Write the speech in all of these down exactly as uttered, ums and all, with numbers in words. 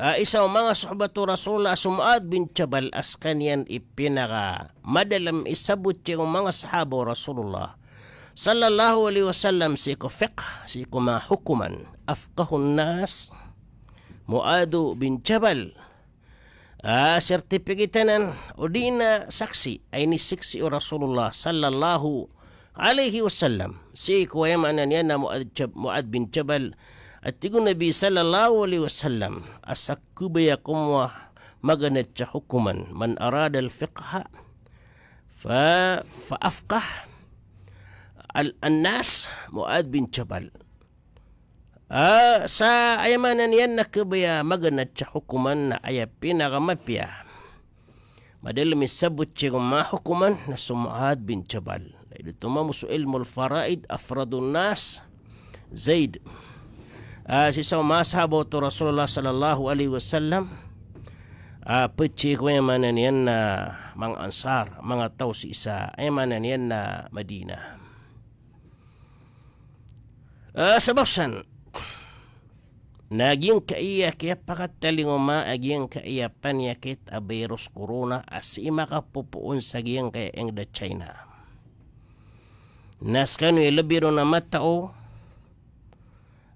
a isa o manga sahabat o Rasulullah a so Muadh bin Jabal a skaniyan i pinakamadalm i sabot sii ko manga sahaba o Rasulullah sallallahu alaihi wasallam sii ko fiqh, sii ko manga hokoman. Afqahun nas, Muadh bin Jabal. A, sertipikat anan, odi na saksi a inisaksi o Rasulullah sallallahu alaihi wasallam sii ko, aya maana niyan na, Muadh Jab-, Muadh bin Jabal, a tig o Nabi sallallahu alaihi wasallam a sa kabaya ko manga maganad sa hokoman, "Man arada al-fiqha fa, fa afqih al-, an-nas, Muadh bin Jabal." A, sa aya maana niyan na kabaya maganad sa hokoman na aya pinakamapiya, madalm i sabot sii ko manga hokoman na so Muadh bin Jabal. Lagid oto mambo so ilmul faraid, afradun nas, Zaid. A, sii sa manga sahabat o Rasulullah sallallahu alaihi wasallam, a, pd sii ko, aya maana niyan na, manga Ansar, manga taw sii sa, aya maana niyan na, Madinah. A, sabap san na giyangkaya kiyapakatalingoma a giyangkaya paniyakit a virus corona a sii makapopoon sa giyangkaya ingd a China. Na skano i lbi ron a matao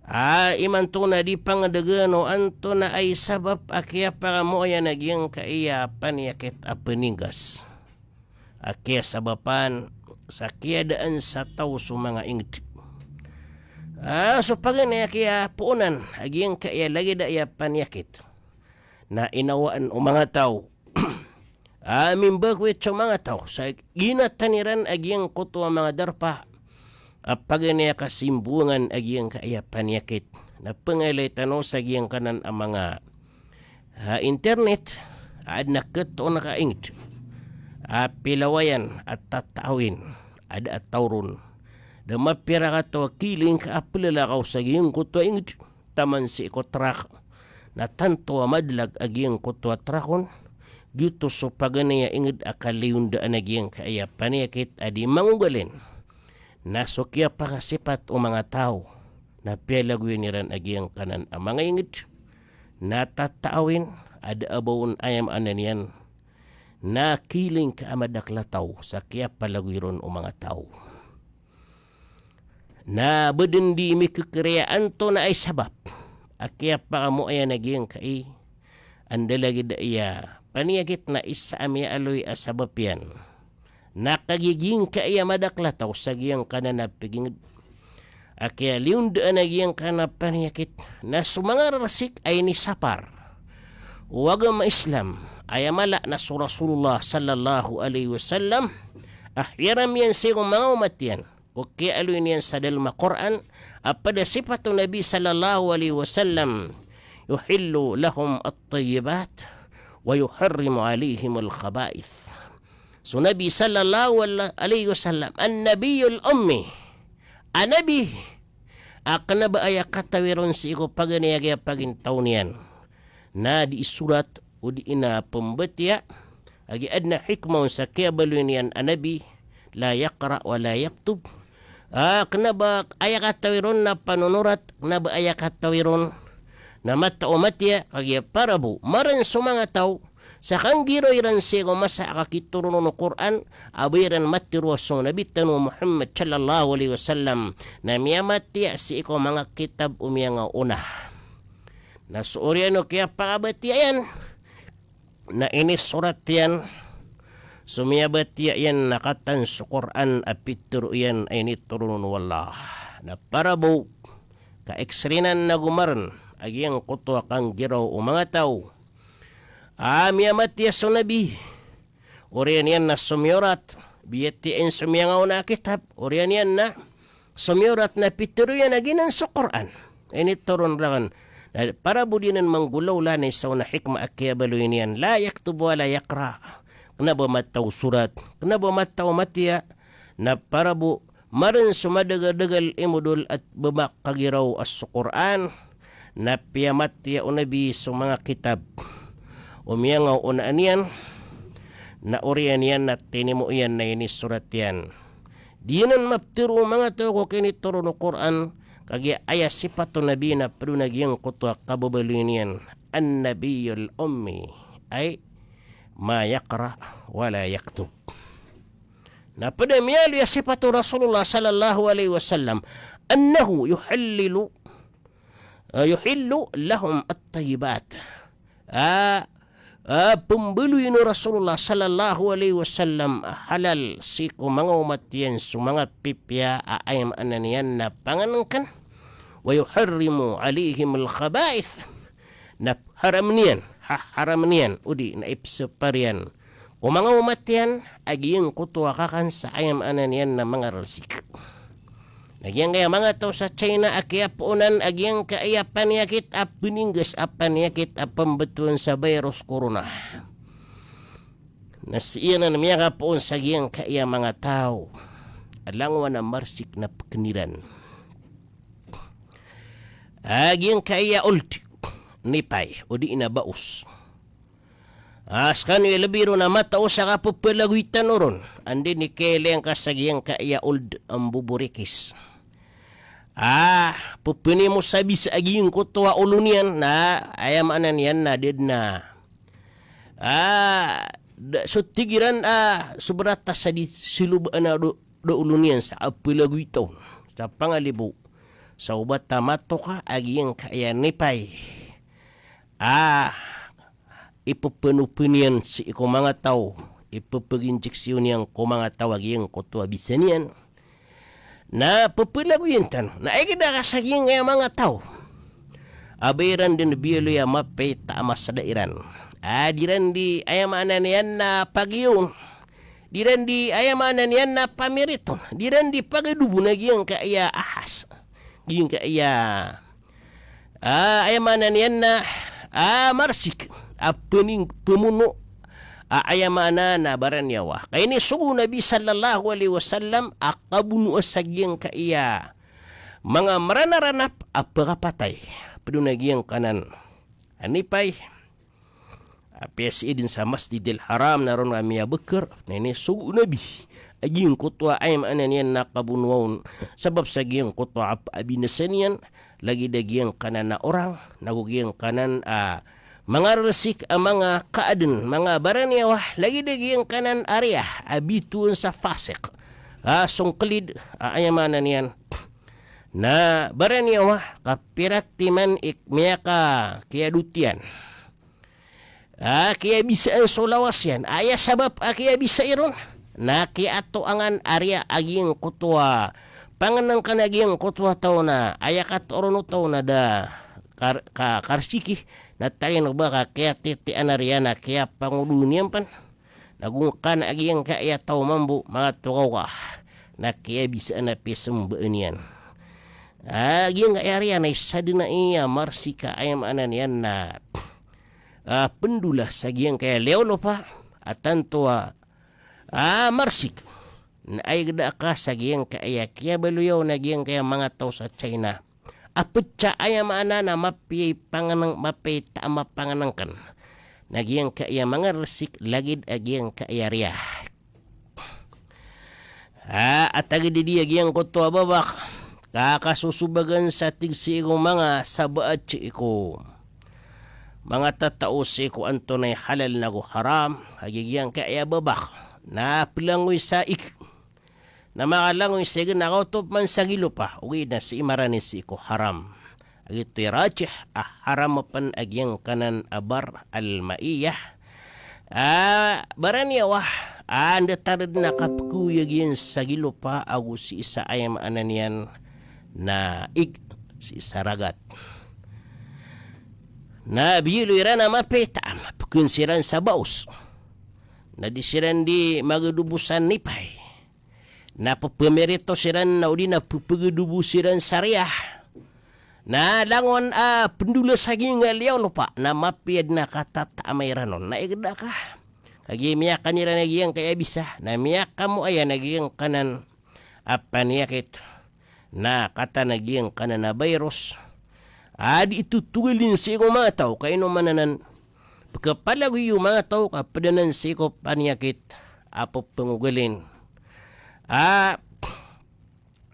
a imanto na di pangdgn o antonaa i sabap a kiyapakamoayan a giyangkaya paniyakit a pninggas a kiyasabapan sa kiyadaan sa taw so manga ingd. A, so paganay a kiyapoonan a giyangkaya lagid aya paniyakit na inawaan o manga taw a mimbagowit so manga taw sa ginatan iran a giyangkoto a manga darpa a paganay a kasimbongan a giyangkaya paniyakit. Na pngalay tano sa giyangkanan a manga a internet a adn a katoon ka ingd a pilawayan a tataawin a da a taw ron. Da mapiya rakataw a kiling ka a plalakaw sa giyangkoto a ingd taman sii ko trak. Na tanto a madlag a giyangkoto a trak on, giyoto so paganay a ingd a kaliyondaan a giyangkaya paniyakit a di mangogalin. Na so kiyapakasipat o manga taw na piyalagoyan iran a giyangkanan a manga ingd, na tataawin a da a ba on, aya maana niyan na kiling ka a madakl a taw sa kiyapalagoy ron o manga taw. Na ba dn di mikikriya antonaa i sabap a kiyapakamoayan a giyangkai, anda lagid aya paniyakit na isa a miyaaloy a sabap iyan na kagiya giyangkaya madakl a taw sa giyangkanan a pagingd a kiyaliyondaan a giyangkanan a paniyakit na so manga rarsik a inisapar o agama Islam, aya mala na so Rasulullah sallallahu alaihi wasallam a hiyaram iyan sii ko manga omat iyan ko kiyaaloy niyan sa dalm a Qur'an a pd a sipat o Nabi sallallahu alaihi wasallam, "Yuhillu lahum at-tayyibat wa yuharrimu alaihim al-khaba'ith." So Nabi sallallahu alaihi wasallam, an-Nabiyul Ummi, a Nabi a kna ba aya katawi ron sii ko paganay a giya pagintaw niyan na di isorat odi na pmbatiya. A giya adn a hikmah on sa kiyabaloy niyan a Nabi, la yaqra wa la yaktub. A, kna ba aya katawi ron na panonorat, kna ba aya katawi ron na matao matiya, kagiya para bo marn so manga taw sa kanggiraw iran sii ko masa a kakitoronon o Qur'an a ba iran matero a so Nabi tano Muhammad sallallahu alaihi wasallam na miyamatiya sii ko manga kitab o miyangaoona. Na so oriyan o kiyapakabatiya iyan na inisorat iyan so miyabatiya iyan na katan so Qur'an a pitero iyan a initoron o Allah. Na para bo ka eksrinan nago marn a giyangkoto a kanggiraw o manga taw a miyamatiya so Nabi, oriyan iyan na somiyorat, biyatiya iyan so miyangaoona a kitab, oriyan iyan na somiyorat na pitero iyan a giyanan so Qur'an a initoron rakn. Na para bo di anan manggolawla na isa on a hikmah a kiyabaloy niyan, la yaktub wa la yaqra. Kna ba matao sorat, kna ba matao matiya, na para bo marn so madagadagal i modol a ba makagiraw a so Qur'an, na piyamatiya o Nabi so manga kitab o miyangaoona niyan, na oriyan iyan na tinimo iyan na inisorat iyan. Di anan maptero o manga taw ko kinitoron o Qur'an, Kagiya aya sipat o Nabi na pd on a giyangkoto a kababaloy niyan, an-nabiyyul ummi, ay ma yaqra wa la yaktub. Na pd a miyaaloy a sipat o Rasulullah sallallahu alaihi wasallam, annahu yuhallilu, ah, yuhillu lahum at-tayyibat. Ah, ah, pmbaloy o Rasulullah sallallahu alaihi wasallam a halal sii ko manga omat iyan so manga pipiya a aya maana niyan na pangnngkn. Wa yuharrimu alaihimul khaba'ith. Na haram iyan, haharam iyan, odi na ipsapar iyan ko manga omat iyan a giyangkoto a kakan sa aya maana niyan na manga rsik. Na giyangkaya manga taw sa China a kiyapoonan a giyangkaya paniyakit a pninggas a paniyakit a pmbtowan sa virus corona. Na sii anan miyakapoon sa giyangkaya manga taw a langowan a marsik na pkn iran a giyangkaya old Nipah, odi na baos. Ah, skano i lbi ron a matao sa kapphalagoy tano ron. Anda i kailay angka sa giyangkaya old a mboborikis. Ah, pphani mo sa bisa a giyangkoto a olo niyan na, aya maana niyan na da dn a, ah, da, so tig iran a, so brata sa di silobaan a do, do olo niyan sa kapphalagoy taw. Sa pangalibo. Sa oba ta matoka a giyangkaya Nipah. Ah, ipphanopen iyan sii ko manga taw, ipphaginjeksiyon iyan ko manga taw a giyangkoto a bisa niyan. Na pphalagoyan tano. Na aya kdaka sa giyangkaya manga taw a ba iran dn biyaloy a mapiya i ta a masada iran. Ah, di iran di aya maana niyan na pagiyon. Di iran di aya maana niyan na pamiriton. Di iran di pagadobon a giyangkaya ahas. Giyangkaya Ah, aya maana niyan na, ah, marsik a pning, pmono a, aya maana na baraniyawa. Ka inisogo o Nabi sallallahu alaihi wasallam a kabonoa sa giyangkaya manga mranaranap a pkapatay. Pd on a giyangkanan a Nipah. Apiya sii dn sa Masjidil Haram na ron a miyabkr, na inisogo o Nabi a giyangkoto a aya maana niyan na kabonoa on, sabap sa giyangkoto a kabinasa niyan, lagid a giyangkanan a orang, nago giyangkanan a manga rsik a manga kaadn, manga baraniyawa, lagid a giyangkanan a riyah a bitowan sa fasik a songklid a aya maana niyan na baraniyawa, ka pira timan i miyakakiyadotiyan a kiyabisaan so lawas iyan. Aya sabap a kiyabisa iron na kiyatoangan a riya a giyangkoto a pangnngkn a giyangkoto a taw na aya katooron o taw na da kar-, ka-, karsiki, na tayin o ba ka kiyatitian a riya na kiyapangodoon iyan pn. Na gongkana a giyangkaya taw mambo, manga tokaw ka, na kiyabisaan a pismbaan iyan a giyangkaya riya na isa dn a iya marsik a aya maana niyan na, ah, pndola sa giyangkaya liyaw lopa a tanto a, ah, marsik. Na aya kdaka sa giyangkaya kiyabaloya on a giyangkaya manga taw sa China a ptsa, aya maana na mapiya i pangnng-, mapiya i ta a mapangnngkn na giyangkaya manga rsik lagid a giyangkaya riya. Ah, a tagid di a giyangkoto a babak, ka kasosobagan sa tig sii ko manga sabaad sii ko manga tatao sii ko antonaa i halal nago haram a giyangkaya babak, na plangoy sa ig. Na makalangoy sii gn a kaotop man sa gilopa, ogaid na sii marani sii ko haram. A giyoto i rajih a haram pn a giyangkanan a bar al-ma'iyah. Ah, baraniyawa, ah, ndatar dn a kapkoway a giyan sa gilopa ago sii sa aya maana niyan na ig, sii sa ragat. Na biyaloy iran a mapiya i taam, pkn siran sa baos. Na di siran di magadobo sa nipay. Na ppmirito siran na odi na ppgadobo siran sa riya. Na langon a pndola sa giyangkaya liyaw lopa, na mapiya dn a katataama iran on. Na ig da ka, kagiya miyakan iran a giyangkaya bisa, na miyakamoayan a giyangkanan a paniyakit. Na katan a giyangkanan a virus a di itotogalin sii ko manga taw, ka ino man anan pkapalagoy o manga taw ka pd anan sii ko paniyakit a ppngogalin a,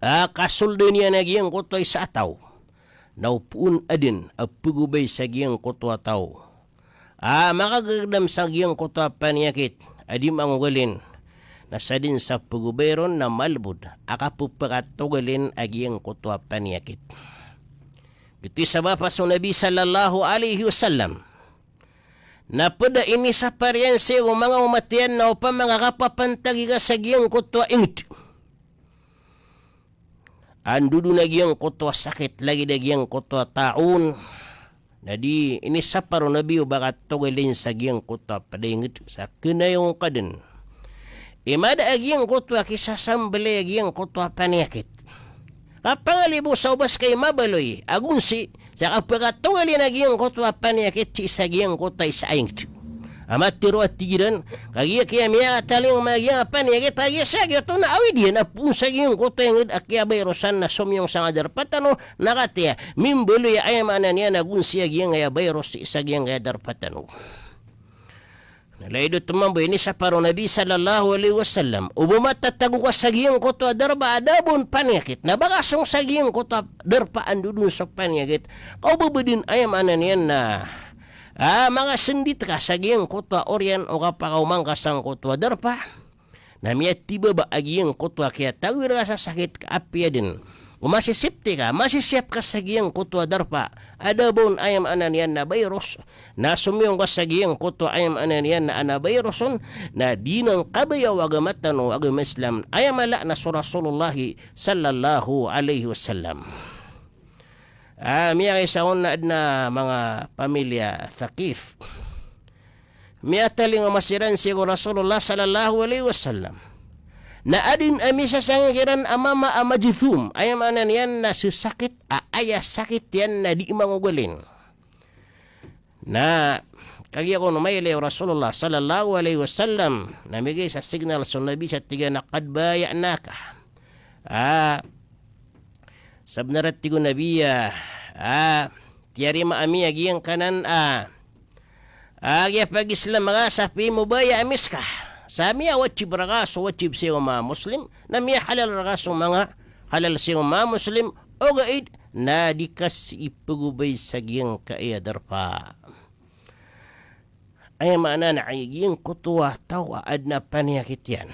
a kasoldan iyan a giyangkoto a isa a taw, na o poon a dn a pagobay sa giyangkoto a taw a makagagdam sa giyangkoto a paniyakit a di mangogalin, na sadn sa pagobay ron na malbod a kapphakatogalin a giyangkoto a paniyakit. Giyoto i sabap a so Nabi sallallahu alaihi wasallam na pd a inisapar iyan sii ko manga omat iyan na opama ka kapapantagi ka sa giyangkoto a ingd, a ndodon a giyangkoto a sakit lagid a giyangkoto a ta'un, na di inisapar o Nabi o ba ka togalin sa giyangkoto a pd a ingd sa kna iyan ka dn. Imada a giyangkoto a kisasambal a giyangkoto a paniyakit, kapangali bo sa o ba ska i mabaloy a gonsi sa kapphakatogalin a giyangkoto a paniyakit sii sa giyangkoto a isa a ingd. A matero a tig iran, kagiya kiya miyakatalingoma a giya paniyakit a giya sa giyoto na awid iyan a poon sa giyangkoto a ingd a kiyabayrosan na somiyong sa nga darpa tano, na katii a mimbaloy a aya maana niyan na gonsi a giyangkaya bayros sii sa giyangkaya darpa tano. Na lagid oto mambo inisapar o Nabi sallallahu alaihi wasallam, o ba matatago ka sa giyangkoto a darpa a da a ba on paniyakit, na ba ka song sa giyangkoto a darpa a ndodon so paniyakit, ka o ba ba dn aya maana niyan na a makasndit ka sa giyangkoto a oriyan o kapakaoma ngka sangkoto a darpa, na miyatibaba a giyangkoto a kiyatawir ka sa sakit ka apiya dn o masisipti ka, masisiyap ka sa giyangkoto a darpa a da a ba on aya maana niyan na bayros, na somiyong ka sa giyangkoto a aya maana niyan na ana bayros on, na di nan kabaya o agama tano a agama Islam, aya mala na so Rasulullah sallallahu alaihi wasallam. A miyakaisa on na adn a manga pamilya Thaqif. Miyatalingoma siran sii ko Rasulullah sallallahu alaihi wasallam na adn a misasangik iran a mama a majzum, aya maana niyan na sasakit a aya sakit iyan na di mangogalin. Na kagiya kon o mailay o Rasulullah sallallahu alaihi wasallam na migay sa signal so Nabi sa tig iyan a qad baya'naka. A, sabnar a tig o Nabi a, a, tiyarima ami a giyangkanan a, a, giya pag-Islam ka sa pimobaya ami ska. Sa miyawajib rka so wajib sii ko manga Muslim, na miyahalal rka so manga halal sii ko manga Muslim, ogaid na di ka sii pagobay sa giyangkaya darpa. Aya maana na aya giyangkoto a taw a adn a paniyakit iyan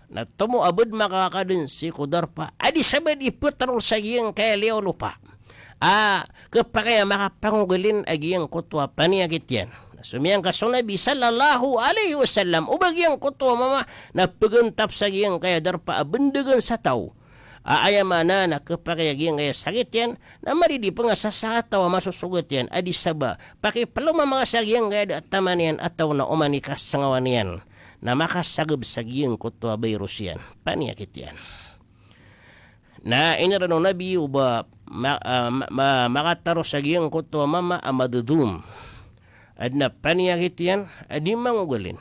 na tomo a ba dn makakadn sii ko darpa a di sa ba dn ipatrol sa giyangkaya liyawaw lopa a khapakay a makapangogalin a giyangkoto a paniyakit iyan. Na somiyangka so Nabi sallallahu alaihi wasallam o ba giyangkoto a mama na pagantap sa giyangkaya darpa a bndagan sa taw a aya maana na khapakay a giyangkaya sakit iyan na maridi pn a sasakataw a masosogat iyan a di sa ba pakiplomama ka sa giyangkaya da a taman iyan a taw na oman i kasngawan iyan na makasagb sa giyangkoto a bayros iyan, paniyakit iyan. Na iniran o Nabi o ba ma-, a, ma-, ma-, makataro sa giyangkoto a mama a madhum. Adn a paniyakit iyan a di mangogalin.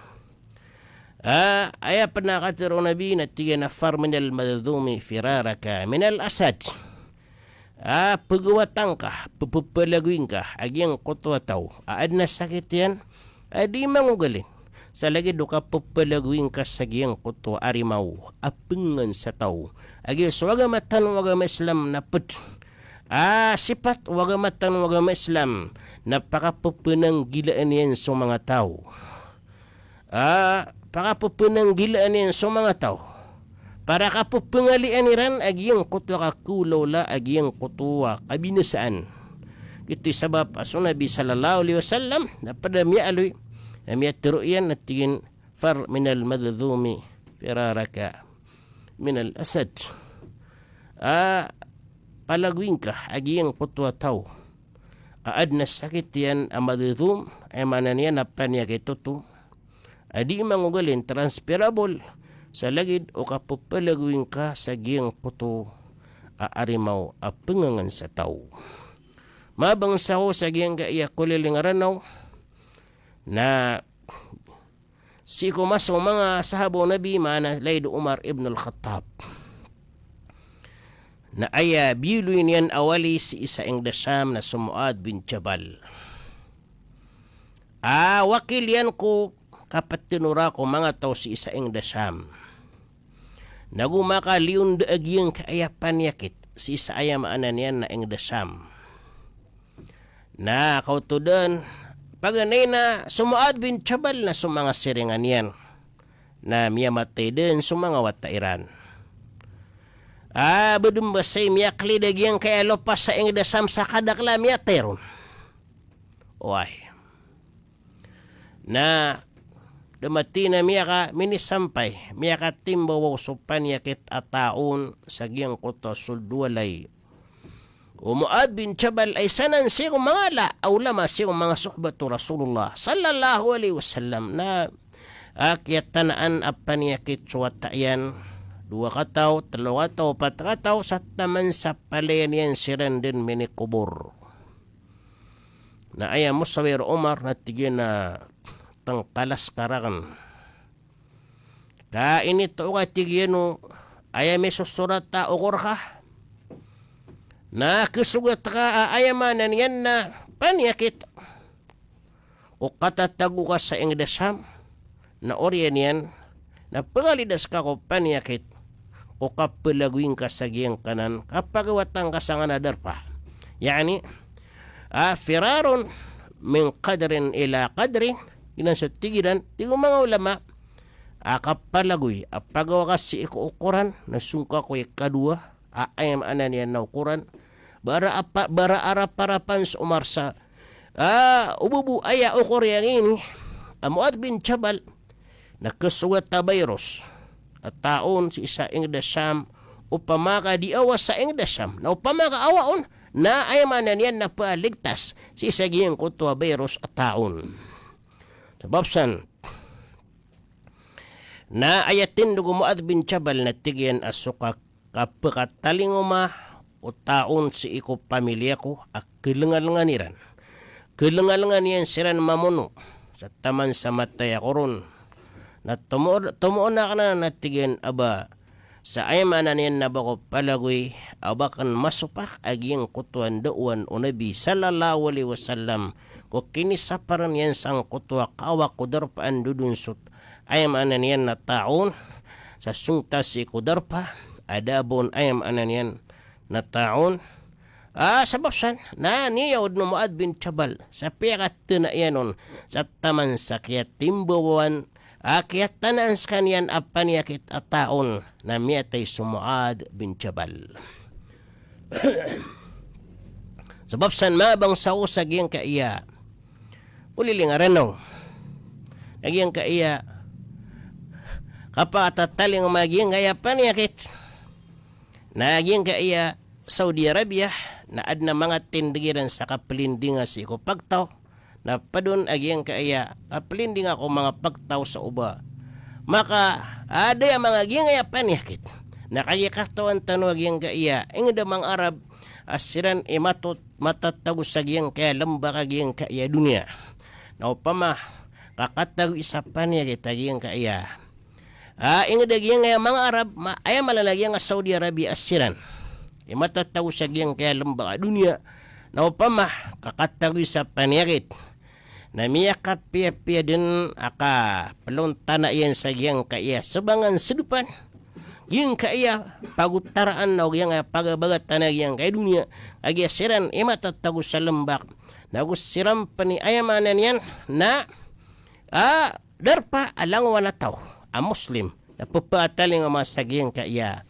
A, aya pn a katero o Nabi na tig iyan a fir minal madhumi firaraka minal asad. A, pagawatan ka, ppalagoyin ka a giyangkoto a taw a adn a sakit iyan a di mangogalin. Sa lagid o kapppalagoyin ka sa giyangkoto a arimaw a pngngan sa taw a giya so agama tano a agama Islam na pd a sipat o agama tano a agama Islam na pakappnanggilaan iyan so manga taw. A, pakappnanggilaan iyan so manga taw para kappngalian iran a giyangkoto a kakhaolawla a giyangkoto a kabinasaan. Giyoto i sabap a so Nabi sallallahu alaihi wasallam na pd a miyaaloy na miyatero iyan na tig iyan fir minal madhumi firaraka minal asad. A, palagoyin ka a giyangkoto a taw a adn a sakit iyan a madhum, aya maana niyan na paniyakit oto a di mangogalin, transferable, sa lagid o kapppalagoyin ka sa giyangkoto a arimaw a pngngan sa taw. Mabangsa ko sa giyangkaya koliling a Ranaw na sii ko masa o manga sahaba o Nabi, maana lagid o Umar ibn al-Khattab, na aya biyaloy niyan a wali sii sa ingd a Sham na so Muadh bin Jabal. A, wakil iyan ko kaptnora ko manga taw sii sa ingd a Sham. nago makaliyon da a giyangkaya paniyakit sii sa aya maana niyan na inged a Sham. Na kaoto den, paganay na so Muadh bin Jabal na so manga siringan iyan na miyamatay den so manga wata iran. A, ba den ba saya miyakli da giyangkaya lopa sa inged a Sham sa kadakl a miyatay ron. Oway. Na da mati na miyaka, minisampay, miyakatimbawaw so paniyakit a ta'un sa giyangkoto a sold o walay o Muadh bin Jabal a isa nan sii ko manga ala a ulama sii ko manga sohbat o Rasulullah sallallahu alaihi wasallam na, a, kiyatanaan a paniyakit so wata iyan, dowa kataw, telo kataw, pat kataw, sa taman sa palaya niyan siran den minikobor. Na aya mosawir o Umar na tig iyan a tengkalas ka raken. Ka initoon ka, tig iyan, o aya misosorat a okor ka na kesogat ka a aya maana niyan na paniyakit ko katatago ka sa inged a Sham, na oriyan iyan na pengalidas ka ko paniyakit ko kapelagoy ngka sa giyangkanan kapagawatan ka sangkanan a darpa. Ya'ni, a, firarun min qadrin ila qadrin, giyanan so tig iran, tig o manga ulama, a kapalagoy a pagawa ka sii ko okoran na song ka ko ikadowa a aya maana niyan na okoran, bara apa, bara arap-arapan so Umar sa, a, oba bo aya okor iyan ini a Muadh bin Jabal na kesogat a virus a ta'un sii sa inged a Sham, opama ka di awa sa inged a Sham, na opama ka awa on, na aya maana niyan na peligtas sii sa giyangkoto a virus a ta'un. Sabap san, na aya tindeg o Muadh bin Jabal na tig iyan a so ka, kapekatalingoma o ta'un sii ko pamilya ko a kelengalengan iran. Kelengalengan iyan siran mamono sa taman sa matay ako ron. Na tomo-, tomoon aken anan a tig iyan a ba sa aya maana niyan na ba ko palagoy a ba aken masopak a giyangkoto a ndaowan o Nabi sallallahu alaihi wasallam ko kinisaparen iyan sangkoto a kawak ko darpa a ndodonsot, aya maana niyan na ta'un, sa song ta sii ko darpa a da a ba on, aya maana niyan na ta'un. A, sabap san na niyaod o Muadh bin Jabal sa piyakatena iyan on sa taman sa kiyatimbawawan a kiyatanaan sekaniyan a paniyakit a ta'un na miyatay so Muadh bin Jabal. Sabap san manga bangsa ko sa giyangkaya, o lilinga Ranaw, na giyangkaya kapakatatalingoma giyangkaya paniyakit na giyangkaya Saudi Arabia, na aden a manga tindeg iran sa kapelindinga sii ko pagtaw, na ped on a giyangkaya kapelindinga ko manga pagtaw sa oba maka, a, da aya manga giyangkaya paniyakit. Na kagiya katawan tano a giyangkaya inged a manga Arab a siran i matot, matatago sa giyangkaya lembak a giyangkaya doniya. Na opama ka katagoy sa paniyakit a giyangkaya, a, inged a giyangkaya manga Arab, ma-, aya mala na giyangkaya Saudi Arabia a siran i matatago sa giyangkaya lembak a doniya. Na opama ka katagoy sa paniyakit, na miyakapiyapiya den a kapelontanan iyan sa giyangkaya sebangan sedepan, giyangkaya pagotaraan ago giyangkaya pagabagatan a giyangkaya doniya, a giya siran i matatago sa lembak, na go siran pen i, aya maana niyan na, a, darpa a langowan a taw a Muslim na pepatalingoma sa giyangkaya,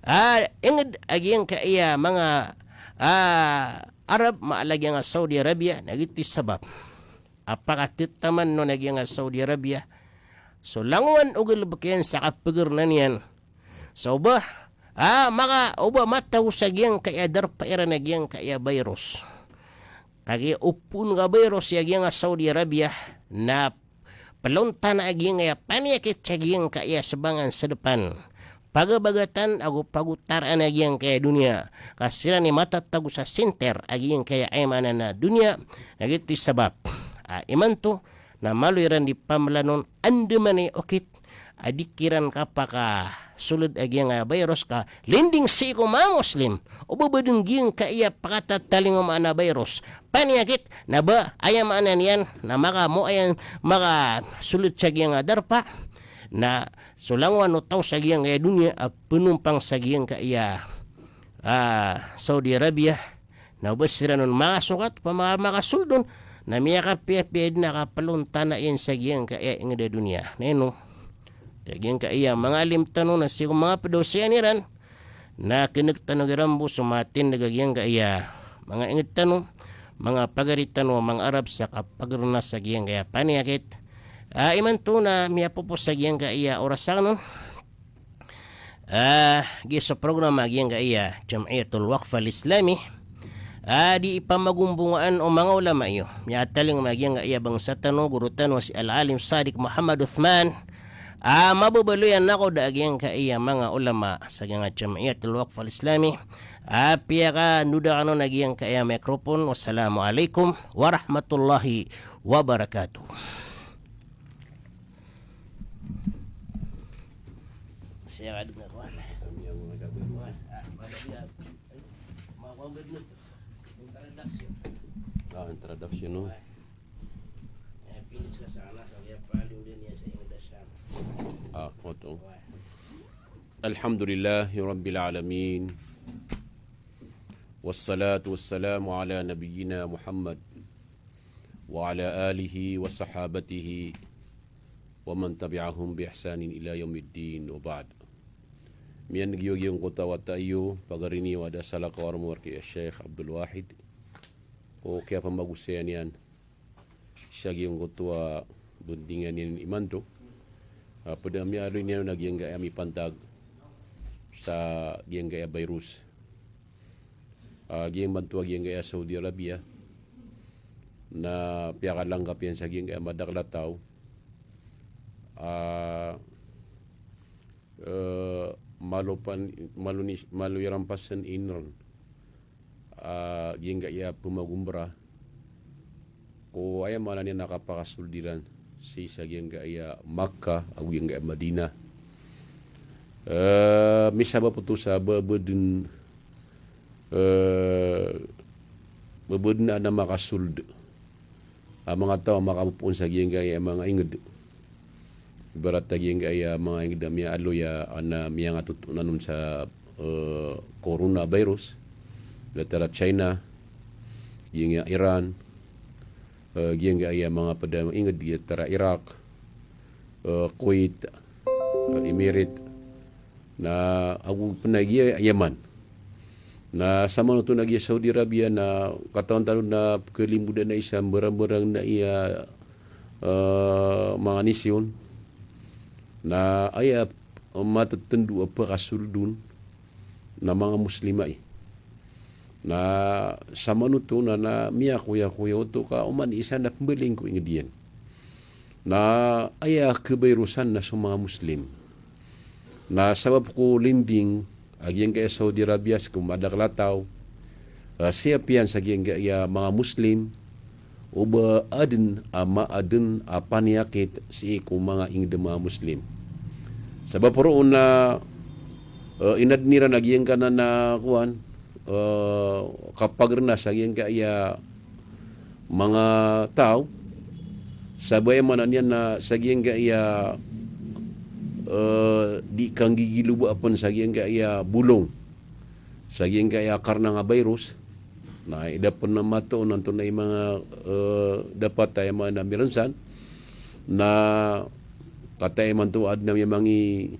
a, inged a giyangkaya manga, a, Arab, mala giyangkaya Saudi Arabia, na giyoto i sabap a pakatetaman on a giyangkaya Saudi Arabia so langowan o galebek iyan sa kapegernan iyan sa oba, a, maka, oba matago sa giyangkaya darpa iran a giyangkaya virus. Kagiya opon ka virus a giyangkaya Saudi Arabia na pelontanan a giyangkaya paniyakit sa giyangkaya sebangan sedepan, pagabagatan ago pagotaraan a giyangkaya doniya, ka siran i matatago sa center a giyangkaya, aya maana na, doniya. Na giyoto i sabap a imanto na malo iran di pamelanon, andamanaya i okit a di kiran kapakasoled a giyangkaya virus ka linding sii ko manga Muslim. Oba ba den giyangkaya pakatatalingoma a virus, paniyakit, na ba, aya maana niyan na maka, mo, aya, makasoled sa giyangkaya darpa, Na so langowan o taw sa giyangkaya doniya a penompang sa giyangkaya, ah, Saudi Arabia, na o ba siran on makasokat, opama ka makasold on, na miyakapiyapiya dn a kaplontana iyan sa giyangkaya ingd a doniya. Na ino, sa giyangkaya manga alim tano na sii ko manga pd a osayan iran, na kineg tano kiran bo so matindg a giyangkaya manga ingd tano, manga pagari tano a manga Arab sa kapagrna sa giyangkaya paniyakit. Ah, imanto na miyapopo sa giyangkaya oras akn on. Ah, giya so programa giyangkaya Jam'iyatul Waqf Al-Islami. Ah, di ipamagombongaan o manga ulama iyo. Miyatalingoma giyangkaya bangsa tano, goro tano si Al-Alim Sadiq Muhammad Uthman. Ah, mababaloy a nakoda a giyangkaya manga ulama sa giyangkaya Jam'iyatul Waqf Al-Islami. Ah, piyakanoda kano na giyangkaya microphone. Wassalamu alaikum warahmatullahi wabarakatuh. Siya ka dun ako, ah. Ah, introduction, no? Ah, oto. Alhamdulillahi Rabbil Alamin. Wassalatu wassalamu ala nabiyyina Muhammad wa ala alihi wa sahabatihi wa man tabi'ahum bi ihsanin ila yaumiddin, wa ba'd. Miyan'g iyo giyangkoto a wata iyo, pagari niyo a da salakaw a rowar ki Sheikh Abdul Wahid, ko kiyapamagosayan iyan sa giyangkoto a bondingan iyan imanto. Ah, pd a miyaaloy niyan on a giyangkaya mipantag sa giyangkaya virus. Ah, giyangkoto a giyangkaya Saudi Arabia na piyakalangkap iyan sa giyangkaya madakl a taw. Ah, eh, malo pan, malo ni, malo iran pasan inron. Ah, giyangkaya pemagombra ko aya maana niyan na kapakasold iran sii sa giyangkaya Makkah ago giyangkaya Madinah. Eh, misabap oto sa ba, ba dn, eh, ba, ba dn a na makasold a manga taw a makapopoon sa giyangkaya manga ingd. Ibarat a giyangkaya manga ingd a miyaaloy a, ana miyangatotonan on sa, eh, coronavirus, giyangkaya China, giyangkaya Iran, eh, giyangkaya manga pd a ingd, giyangkaya Iraq, eh, Kuwait, eh, Emirate, na ago pn a giya Yaman. Na samanoto na giya Saudi Arabia na katawan tano na pkhalimbodan a isa mbarangbarang na iya, eh, manga nisyon. Na aya matatndo a pakasold on na manga Muslim ai. Na samanoto na, na miyakoyakoya oto ka oman i isa na pmbaling ko ingd iyan. Na aya khabairosan na so manga Muslim. Na sabap ko lending a giyangkaya Saudi Arabia sii ko madakl a taw, ah, siyap iyan sa giyangkaya manga Muslim o ba adn a maadn a paniyakit sii ko manga ingd a manga Muslim. Sabap roo na, eh, inadn iran a giyangkanan a kowan, eh, kapagrna sa giyangkaya manga taw, sa ba aya maana niyan na sa giyangkaya, eh, di kanggigiloba pn sa giyangkaya bolong, sa giyangkaya karna a virus. Na ida pn a matoon antonaa i manga, eh, dapat a aya maana mirensan. Na katii imanto adn a miyamangi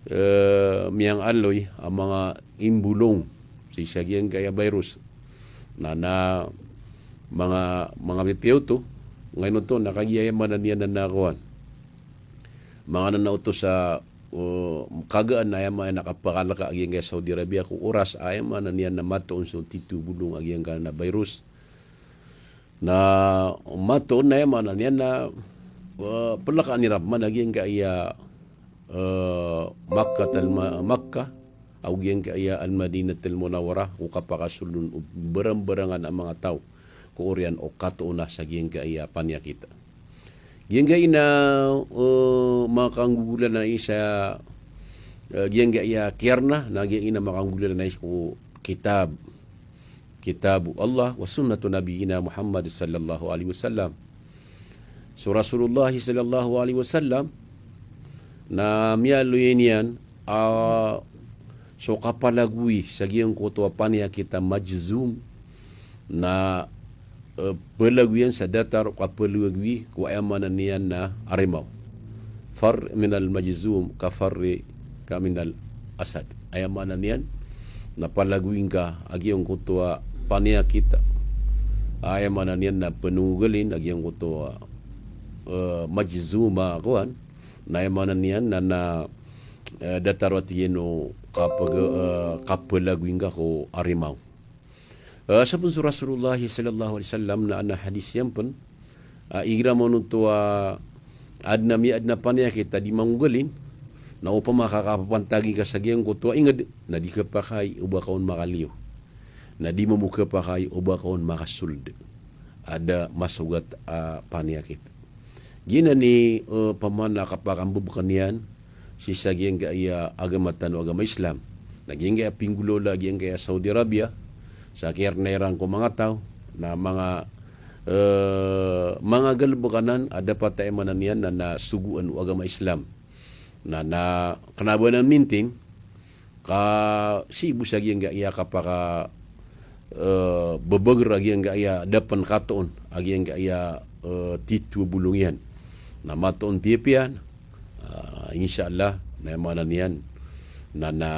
eh, miyangaaloy a manga imbolong sii sa giyangkaya virus. Na, na manga, manga pipiya oto, ngayon oto, na kagiya aya maana niyan na kowan. Manga nana oto sa, eh, kagaan a aya maana kapakalka a giyangkaya Saudi Arabia ko oras a aya maana niyan na matoon so tito bolong a giyangkanan a virus. Na matoon na aya maana niyan na, eh, plkaan iran pman a giyangkaya, eh, Makkah al-, Makkah, ago giyangkaya Al-Madinatul Munawwarah, ko kapakasold on o barambarangan a manga taw ko oriyan o katoona sa giyangkaya paniyakit. Giyangkaya, eh, makanggogolan a isa, eh, giyangkaya kiyarna, na giyangkaya makanggogolan a isa ko kitab. Kitabu Allah wa sunnatu nabiyyina Muhammad sallallahu alaihi wasallam. So Rasulullah sallallahu alaihi wasallam, Na miyaaloy niyan a so kapalagoy sa giyangkoto a paniyakit a majzum na, eh, palagoyan sa datar o kapalagoy ko aya maana niyan na arimaw. Far minal majzum ka farrika minal asad. Aya maana niyan na palagoy ngka a giyangkoto a paniyakit a aya maana niyan na pnongogalin a giyangkoto a, eh, majzum a kowan. Na aya maana niyan na, na, eh, datar o tig iyan o kapag-, eh, kapalagoy ngka ko arimaw. Eh, sabap so Rasulullah sallallahu alaihi wasallam na adn a hadis iyan pn, ah, igira mambo oto a adn a miyaadn a paniyakit a di mangogalin, na opama ka kapapantagi ka sa giyangkoto a ingd, na di kapakay o ba ka on makaliyo. Na di mambo kapakay o ba ka on makasold a da masogat a paniyakit. Giyanan i, eh, pamana kapakambebeken iyan sii sa giyangkaya agama tano a agama Islam. Na giyangkaya pinggolawla giyangkaya Saudi Arabia, sa kiyarna iran ko manga taw, na manga, eh, manga galebek anan a dapat a aya maana niyan na, na sogoan o agama Islam. Na, na kena o ba anan mintin, ka sii bo sa giyangkaya kapaka, eh, bebeger a giyangkaya da pen katoon a giyangkaya, eh, tito a bolong iyan. Na matoon piyapiya, ah, insha Allah, na aya maana niyan na, na,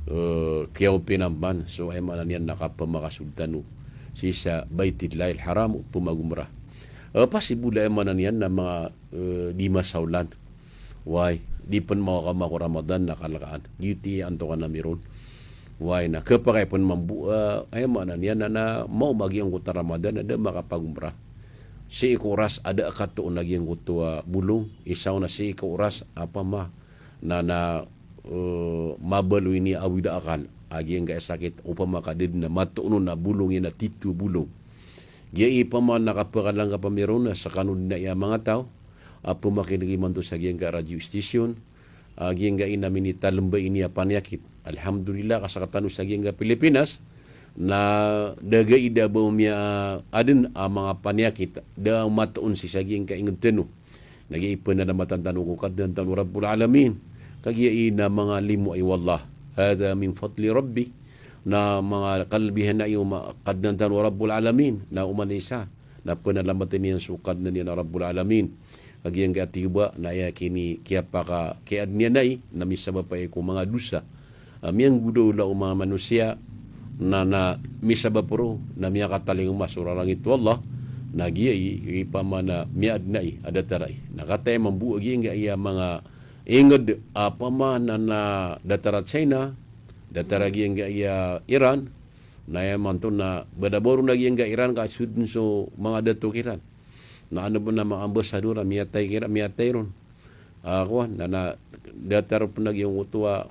eh, kiyaopinamban, so aya maana niyan na kapamakasold tano sii sa Baitillahil Haram o pemagomra. Eh, pasibol a aya maana niyan na manga, eh, di masaolan. Way, di pen mawaka mako Ramadan na kalkaan. Giyoto i antokan ami ron. Way, na kepakay pen mambo, eh, aya maana niyan na, na maoma giyangkoto a Ramadan na da makapagomra. Sii ko oras a da katoon a giyangkoto a bolong, isa on na sii ko oras a pama na, na, eh, mabaloy niyan a awid a akal a giyangkaya sakit, opama ka da den a matoon on a bolong iyan a tito a bolong. Giya i pama na kapakalangkap ami ron na sekano den aya manga taw a pemakineg imanto sa giyangkaya radio station, a giyangkai na minitalemba ini a paniyakit. Alhamdulillah, ka sekatano sa giyangkai Pilipinas, na da gai da ba omiya aden a manga paniyakit, da matoon sii sa giyangkai inged tano. Na giya i penalamatan tano ko Kadnan tano Rabbul Alamin. Kagiya i na manga limo ai wallah. Hadha min fadli Rabbi. Na manga kalbihan ai o ma-, Kadnan tano Rabbul Alamin. Na oman isa na penalamatan iyan so Kadnan iyan a Rabbul Alamin. Kagiya ngka tiyoba na aya kini kiyapaka, kiyaden iyan ai, na misabap ai ko manga dosa a miyanggolawla o manga manosiya, na, na misabap ron na miyakatalingoma so rarangit o Allah, na giya i, i pamana miyaden ai a datar ai. Na kataya mambo a giyangkaya manga inged a pamana na datar a China, datar a giyangkaya Iran, na aya manto na bada boro na giyangkaya Iran ka so den so manga dato kiran. Na ano bo na manga ambasador a miyatay kira, miyatay ron. Ah, kowan, na, na datar pen a giyangkoto a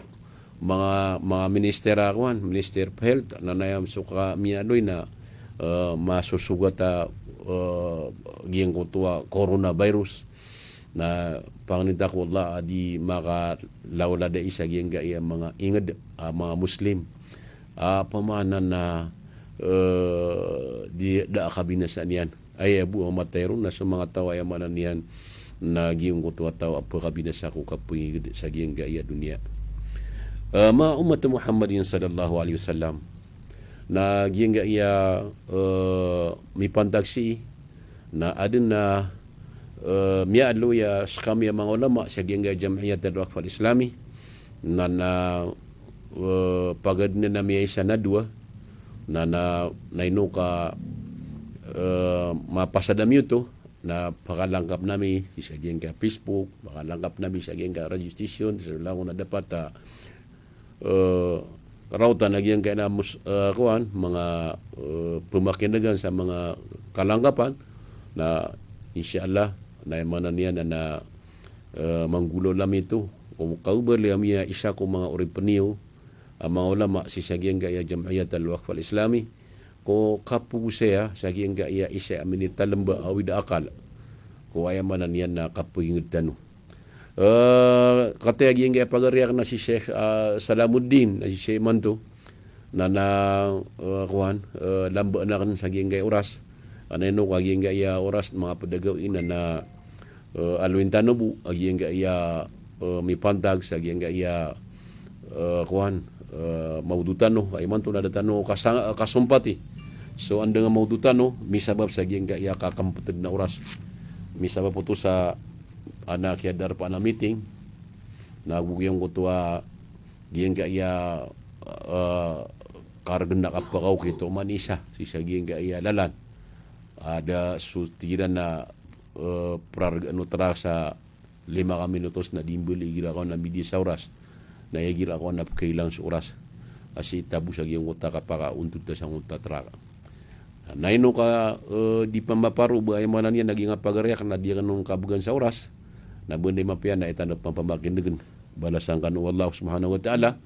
manga, manga minister a kowan, Minister of Health, na, na aya so ka miyaaloy na, eh, masosogat a, eh, giyangkoto a coronavirus. Na pangnin ta ko Allah a di makalawla da i sa giyangkaya manga inged a manga Muslim a pamana na, eh, di da a kabinasa niyan. Aya bo a matay ron na so manga taw a aya maana niyan na giyangkoto a taw a pekabinasa ko kapengiged sa giyangkaya doniya. Eh, manga ummat Muhammadin sallallahu alaihi wasallam. Na giyangkaya, eh, mipantag sii na aden a, eh, miyaaloy a sekami a manga ulama sa giyangkaya Jam'iyat al-Waqf al-Islami. Na, na, eh, pagaden ami a isa na dowa, na, na, na ino ka, eh, mapasad ami oto, na pakalangkap nami sa giyangkaya Facebook, pakalangkap nami sa giyangkaya radio station, sa langon a dapat a, eh, raotan a giyangkaya na mus-, eh, kowan, manga, eh, pemakinegan sa manga kalangkapan, na insha Allah, na aya maana niyan na, na, eh, manggolawla ami oto, ko kaobali ami a isa ko manga oripen iyo, a manga ulama sii sa giyangkaya Jam'iyat al-Waqf al-Islami, ko kapogosaya sa giyangkaya isa a minitalemba a awid a akal ko aya maana niyan na kapenginged tano. Eh, kataya giyangkaya pagari aken a si Sheikh, ah, Salamuddin, a si Sheikh imanto, na, na, eh, kowan, eh, lambaan aken sa giyangkaya oras. Ana ino ka giyangkaya oras, manga pedagaw inan a, eh, aloyin tano bo a giyangkaya, eh, mipantag sa giyangkaya, eh, kowan, eh, mawdo tano, ka imanto na da tano kasa-, kasompati so andang a mawdo tano, misabap sa giyangkaya kakempet den a oras. Misabap oto sa ana kiyadarpa ana meeting, na ago giyangkoto a giyangkaya, eh, karegen a kapakaokit o manisa sii sa giyangkaya lalan. A da so tig iran na, eh, prargaan o trak sa lima ka minutos na di mbaloy igira kawan a midiya sa oras. Na igira kawan a pekailang so oras a sii tabo sa giyangkoto a kapakaontod ta sangkoto a trak. Na ino ka, eh, di pamaparo ba aya maana niyan a giyangkaya pagari akn na di akn on kabegan sa oras. Na ba anda i mapiya na aya tano pamakinegen. Balasan kano o Allah Subhanahu wa Ta'ala.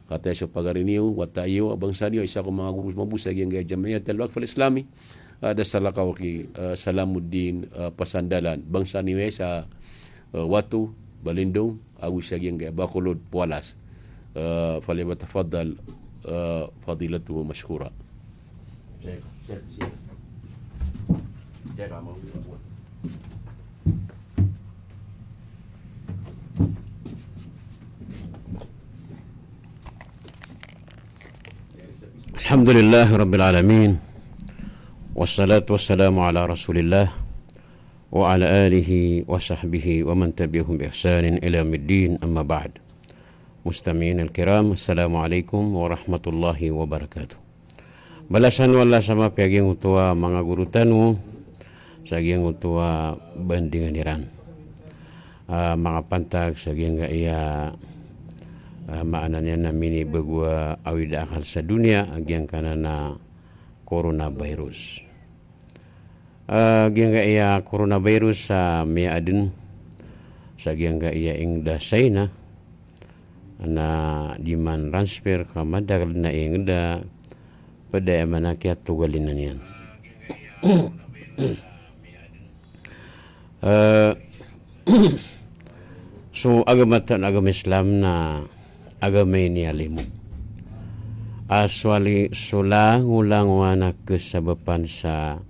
Kataya so pagari niyo, wata iyo, a bangsa niyo, isa ko manga guru mambo sa giyangkaya Jamiyatul Waqf Al-Islami. A da salakaw ki, eh, Salamuddin, eh, Pasandalan. Bangsa niyo sa, eh, Wato, Balindong, ago sa giyangkaya Bacolod, Poalas. Eh, falyatafaddal, eh, fadilatuhu mashkura. Alhamdulillahi Rabbil Alamin. Wassalatu wassalamu ala Rasulillah wa ala alihi wa sahbihi wa man tabi'ahum bi ihsanin ila yaumiddin, amma ba'd. Mustami'in al-kiram, assalamu alaikum warahmatullahi wabarakatuh. Balasan o Allah sa mapiya giyangkoto a manga guru tano, sa giyangkoto a bandingan iran. Ah, makapantag sa giyangkaya, ah, maana niyan na minibago a awid a akal sa doniya, a giyangkanan a coronavirus. Ah, giyangkaya coronavirus a miyaaden sa giyangkaya inged a China, na di man-transfer ka madakel na inged a ped a aya maana kiyatogalin iyan. Eh, so agama tano a agama Islam na agama ini a limo. A so ali-, so langolangowan a kesabapan sa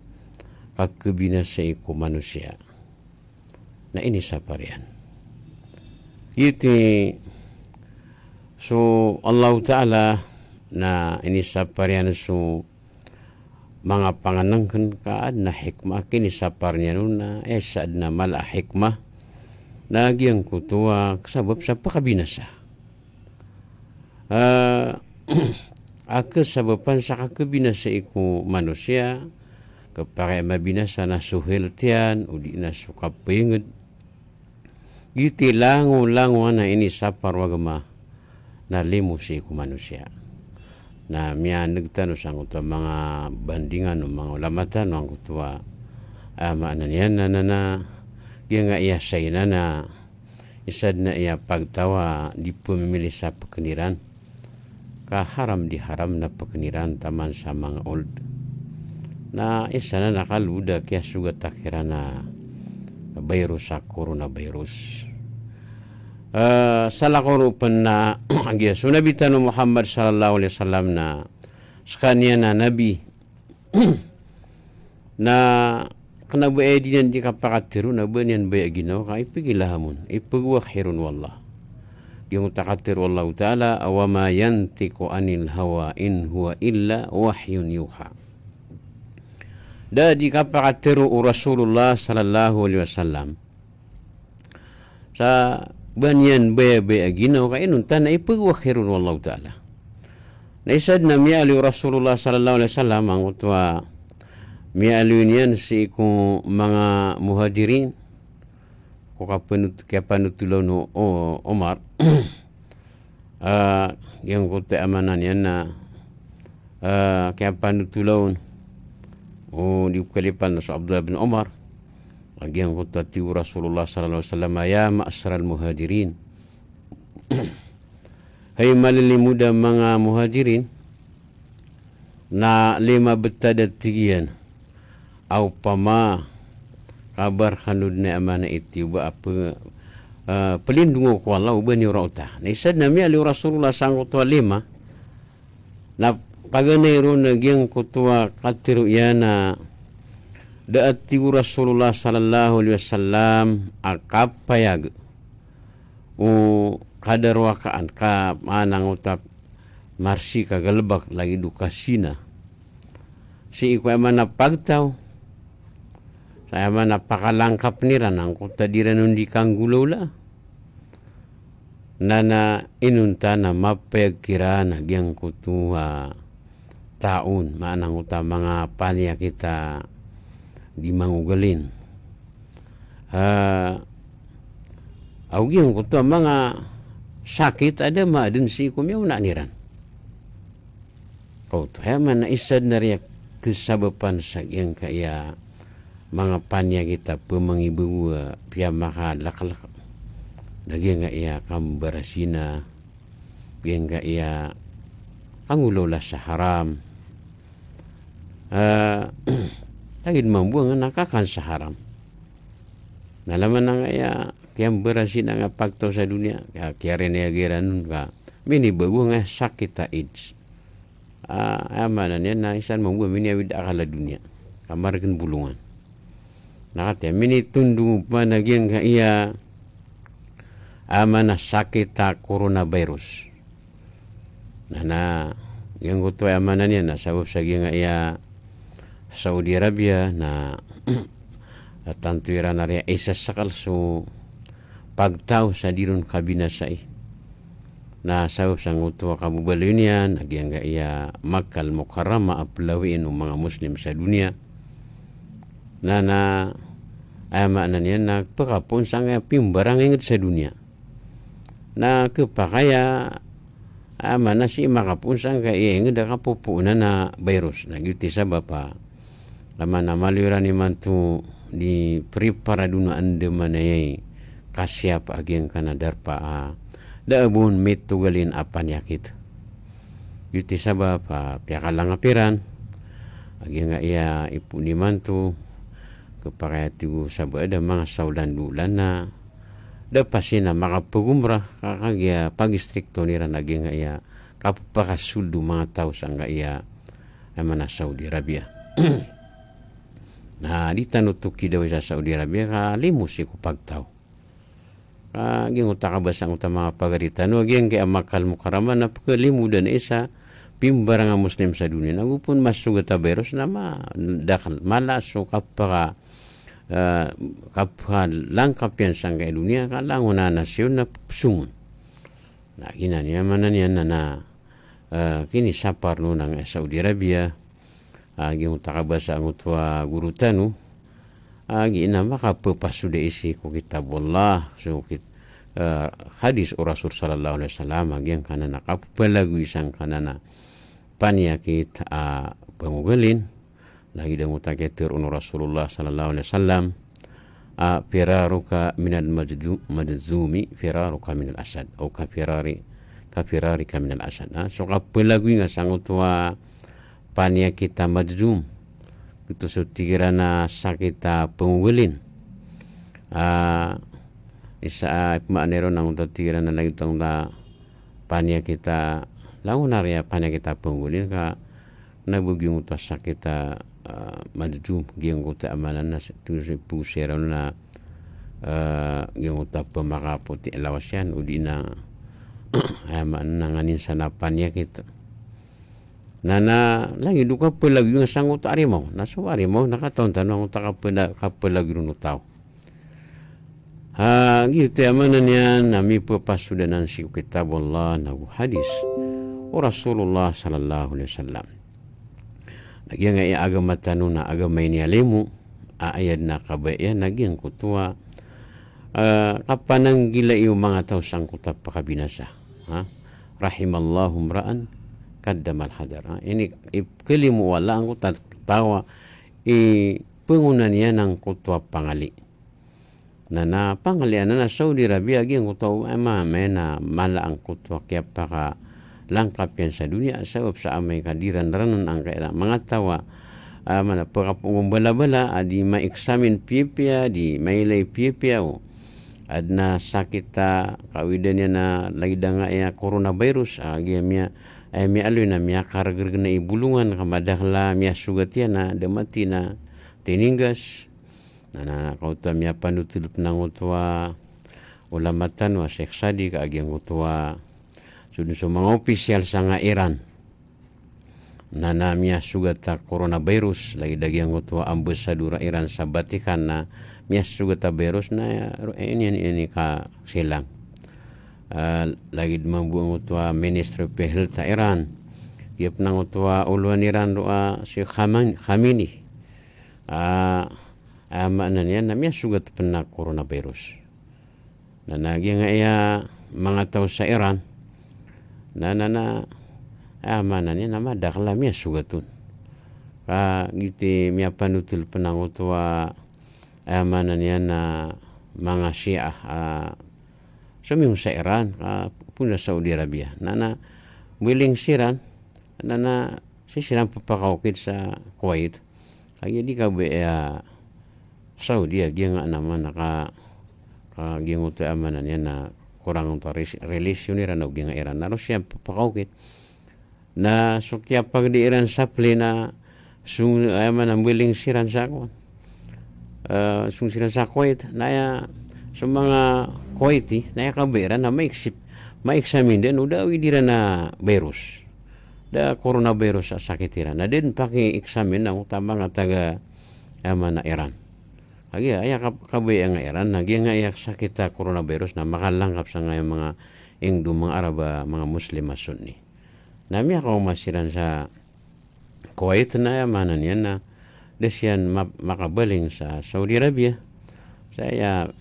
kakebinasai ko manosiya na inisapar iyan. Giyoto i so Allahu Ta'ala na inisapar iyan so manga pangenengken ka aden a hikmah a kinisapar niyan on na, eh, sa aden a mala a hikmah na giyangkoto a kesabap sa pakabinasa. Ah, a kesabapan sa kakebinasai ko manosiya, kepakay a mabinasa na so health iyan, odi na so kapenged. Giyoto i langolangowan a inisapar o agama na limo sii ko manosiya. Na miyaneg tano sangkoto a manga bandingan o manga ulama tano angkoto a, ah, maana niyan na, na, na, giyangkaya China na isa den a aya pagtaw a di pemimili sa peken iran. Ka haram di haram na peken iran taman sa manga old. Na isa nan a kalod a kiyasogat a kiran a virus a coronavirus. Eh, salakaw ron pen na giya so Nabi tano Muhammad sallallahu alaihi wasallam na sekaniyan a nabi na kena ba aya di niyan di kapakatero na ba niyan baya ginawa ka ipegilaham on, ipegowakhi ron o Allah. Giyangkoto a katero o Allahu Ta'ala, "Wa ma yantiqu anil hawa in huwa illa wahyun yuha." Da di kapakatero o Rasulullah sallallahu alaihi wasallam sa ba niyan baya-baya a ginawa ka inonta na ipegowakhi ron o Allahu Ta'ala. Na isa den a miyaaloy o Rasulullah sallallahu alaihi wasallam angkoto a miyaaloy niyan sii ko manga Muhajirin ko kapanot-, kiyapanothola on o, o Omar. Ah, giyangkoto a maana niyan na, ah, kiyapanothola on o di ko kalipan so Abdullah bin Omar. Ah, giyangkoto a tig o Rasulullah sallallahu alaihi wasallam, "Ya ma'sharal Muhajirin." Hay malilimod a manga Muhajirin, na lima betad a tig iyan a opama kabar kano den a aya maana i tiyoba a pe-, eh, pelindongo ko Allah o ba niyo raota. Na isa den a miyaaloy o Rasulullah sangkoto a lima, na paganay ron na giyangkoto a katero iyan a, Da a tig o Rasulullah sallallahu alaihi wasallam a kapayag o kadarowakaan ka maana ngkoto a marsi ka galbk lagid o kasina. Sii ko aya maana pagtaw, sa aya maana pakalangkapn iran angkoto a di ran on di kanggolawla. Na, na inonta na mapayag kiran a giyangkoto a taw on, maana ngkoto a manga paniyakit a di mangogalin. Ah, ago giyangkoto a manga sakit a da maadn sii ko miyaonaan iran. Kaoto, aya maana isa dn a riya kasabapan sa giyangkaya manga paniyakit a pmangibago a piyamakalklk. Na giyangkaya kambarasina, giyangkaya kanggolawla sa haram. Ah, lagid mambo a nga na kakan sa haram. Na laman angkaya kiyambarasina nga pagtaw sa doniya, ka kiyarina iyan giran on ka minibago nga sakit a AIDS. Ah, aya maana niyan na isa mambo a miniyawid a akal a doniya ka margn bolongan. Na katii a minitondog pman a giyangkaya aya maana sakit a coronavirus. Na, na giyangkoto aya maana niyan na sabap sa giyangkaya Saudi Arabia na tanto iran a riya isa skl so pagtaw sa di ron kabinasai. Na sabap sangkoto a kababaloy niyan a giyangkaya Makkah Al-Mukarramah a plawiin o manga Muslim sa doniya. Na, na aya maana niyan na pkapoon sangkaya pimbarang a ingd sa doniya. Na khapakay a, aya maana sii makapoon sangkaya ingd a kapopoonan a virus. Na giyoto i sabap a aya maana maliyo iran imanto di preparado na andamanaya i kasiyap a giyangkanan a darpa a da a bo on mitogalin a paniyakit. Giyoto i sabap a piyakalangkap iran a giyangkaya ipoon imanto, khapakay a tig o sabap a da manga saolan dolan na da pasi na makapagomra ka kagiya pagistrikto iran a giyangkaya kapakasold o manga taw sangkaya aya maana Saudi Arabia. Na di tano tokidawi sa Saudi Arabia ka limo sii ko pagtaw. Ka giyangkoto a kabasa angkoto a manga pagari tano a giyangkaya Makkah Al-Mukarramah na pkhalimo dn a isa pimbarang a Muslim sa doniya. Na go pn masogat a virus na ma, dakl, mala so kapaka, eh, kapakalangkap iyan sangkaya doniya ka langon a nasiyon na psongon. Na giyanan i aya maana niyan na, na, eh, kinisapar on angkaya Saudi Arabia, ah, giyangkoto a kabasa angkoto a goro tano, ah, giyanan a makapphasold sii ko Kitabullah, so kit-, eh, hadis o Rasul sallallahu alaihi wasallam, a giyangkanan a kapphalagoy sangkanan a paniyakit a pangogalin, lagid angkoto a kiyatharo o Rasulullah sallallahu alaihi wasallam, a, "Firaruka minal majdu-, majzumi, firaruka minal asad." O ka firari, ka firarika minal asad. A, so kapphalagoy nga sangkoto a paniyakit a majzum. Giyoto so tig iran a sakit a pangogalin. A, isa, a, ipmaana iran angkoto a tig iran a lagid angkoto a paniyakit a, langon a riya paniyakit a pangogalin ka na bo giyangkoto a sakit a, ah, majzum, giyangkoto a aya maana na sa-, to sa pagosay ron na, ah, giyangkoto a phamakapoti a lawas iyan, odi na, aya maana na nganin san a paniyakit. Na, na lagid o kapphalagoy nga sangkoto a arimaw. Na so arimaw na katawan tano angkoto a kapphela-, kapphalagoy ron o taw. Ha, giyoto i aya maana niyan na miphapasold anan sii ko Kitabullah nago hadis o Rasulullah sallallahu alaihi wasallam. Na giyangkaya agama tano na agama ini a limo, a aya dn a kabaya iyan na giyangkoto a, eh, kapananggilai o manga taw sangkoto a pakabinasa. Ha? Rahimallahu imra'an qaddamal hadar. Ha? Ini, i, khalimo o Allah angkoto a taw a ipngonaan iyan angkoto a pangali. Na, na pangalian anan a Saudi Arabia a giyangkoto a, aya maana na mala angkoto a kiyapakalangkap iyan sa doniya, sabap sa amay ka di ran ranan angkaya manga taw a, aya maana pkapnggombalabala, a di ma-examine piyapiya, di mailay piyapiya o adn a sakit a kawidan iyan a lagid angkaya coronavirus, a giya miya, aya miyaaloy na miyakaregreg na i bolongan, ka madakl a miyasogat iyan na da mati na Tininggas. Na, na, ka oto a miyapanotol pn angkoto a ulama tano a Sheikh Sadiq, ka giyangkoto a so dn so manga opisyal sangkai Iran. Na, na miyasogat a coronavirus, lagid a giyangkoto a ambasador a Iran sa Vatican na miyasogat a virus na, ya, ro-, ini, ini, ini ka silang. Ah, lagid mambo angkoto a Ministry of Health a Iran. Giya pn angkoto a olowan Iran roo a si Khaman-, Khamenei. Ah, ah, maana niyan na miyasogat pn a coronavirus. Na, na giyangkaya manga taw sa Iran. Na, na, na, ah, maana niyan na madakl a miyasogat on. Ka giyoto i miyapanotol pn angkoto a, ah, maana niyan na manga Shia, ah, somiyong sa Iran, ah, phoon sa Saudi Arabia. Na, na, mbaling siran, na, na, sii siran pphakaokit sa Kuwait. Kagiya di kabaya Saudi a giyangkaya maana ka, ka giyangkoto a maana niyan na korang oto a res-, relasyon iran o giyangkaya Iran. Na roo siran pphakaokit. Na so kiyapagdi iran sa plane na song, aya maana, mbaling siran sa ko-, eh, song siran sa Kuwait. Na aya so manga Kuwaiti, na aya kabaya iran na ma-exi-, ma-examine dn o da a awid iran a virus. Da coronavirus a sakit iran. Na da dn paki-examine angkoto a manga taga, aya maana, Iran. Kagiya aya kab-, kabaya angkai Iran, na giyangkaya sakit a coronavirus na makalangkap sangkai manga ingd o manga Arab a manga Muslim a Sunni. Na miyakaoma siran sa Kuwait na aya maana niyan na da siran ma-, makabaling sa Saudi Arabia. Sa aya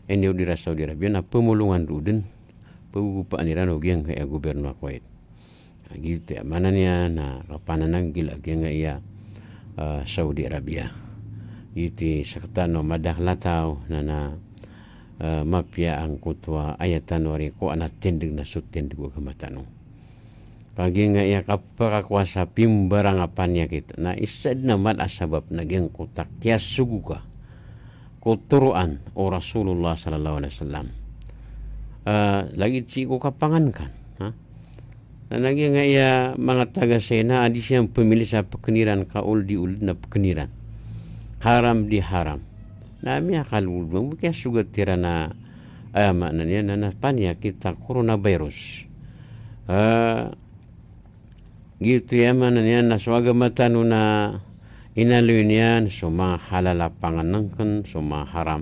iniodi iran sa Saudi Arabia na pmolongan roo dn, pagogopaan iran o giyangkaya gobyerno a Kuwait. Na giyoto i aya maana niyan na kapanananggila a giyangkaya, ah, Saudi Arabia. Giyoto i sktano a madakl a taw na, na, ah, mapiya angkoto a aya tano ari ko ana tindg na so tindg o agama tano. Ka giyangkaya kapakakowa sa pimbarang a paniyakit na isa dn a maana a sabap na giyangkoto a kiyasogo ka ko toroan o Rasulullah sallallahu alaihi wasallam. Ah, lagid sii ko kapangan kan, ha? Na, na giyangkaya manga taga China a di siran pmili sa pkn iran ka old i old na pkn iran. Haram di haram. Na miyakalolod mambo kiyasogat iran a, aya maana niyan na, na paniyakit a coronavirus. Ah, giyoto i aya maana niyan na so agama tano na inaloy niyan so manga halal a pangnngkn, so manga haram.